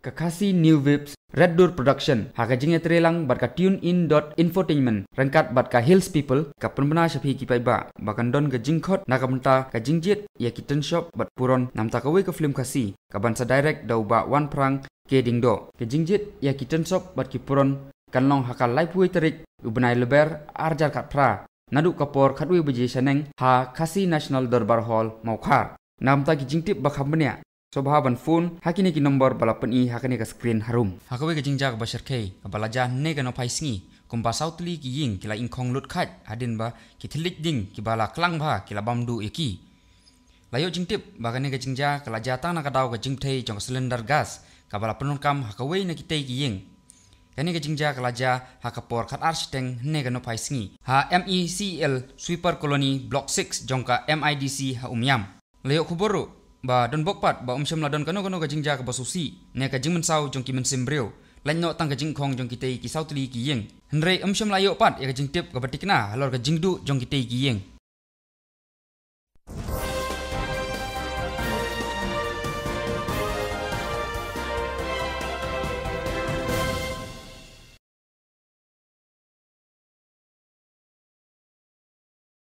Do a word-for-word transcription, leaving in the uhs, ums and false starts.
Ka Khasi New Waves Red Door Production ha ka jingïatreilang bad ka TuneIn dot Infotainment ryngkat bad ka Hills People ka pynbna sha phi ki paidbah ba kan don ka jingkhot na ka bynta ka jingjied ïa ki tynshop bad puron namta kawei ka film Khasi ka ban sa direct da u Bah Wanphrang K Diengdoh. Ka jingjied ïa ki tynshop bad ki puron kan long ha ka laiphew tarik u bnai Lber arhajar khatphra naduh ka por khatwei baje shaneng ha Khasi National Dorbar Hall Mawkhar. Namta ki jingtip ba kham bniah sngewbha ban phone ha kine ki nombor ba la pyni ha kane ka screen harum. Ha kawei ka jingjia kaba shyrkhei kaba la jia hynne ka nohphai sngi, kumba saw tylli ki ïing ki la ingkhong lut khait hadien ba ki thylliej ding kiba la klang bha ki la bam duh ïa ki. La ïoh jingtip ba kane ka jingjia ka la jia tang na ka daw ka jingpyrthei jong ka cylinder gas kaba la pyndonkam ha kawei na kitei ki ïing. Kane ka jingjia ka la jia ha ka por khatar shiteng hynne ka nohphai sngi ha M E C E L Sweeper Colony Block six jong ka M I D C ha Umiam. La ïoh khubor ruh ba don bok pat ba ym shym la don kano kano ka jingjia kaba sngewsih ne ka jingmynsaw jong ki mynsiem briew, lait noh tang ka jingkhong jong kitei ki saw tylli ki ïing. Hynrei ym shym la ïoh pat ïa ka jingtip kaba tikna halor ka jingduh jong kitei ki ïing.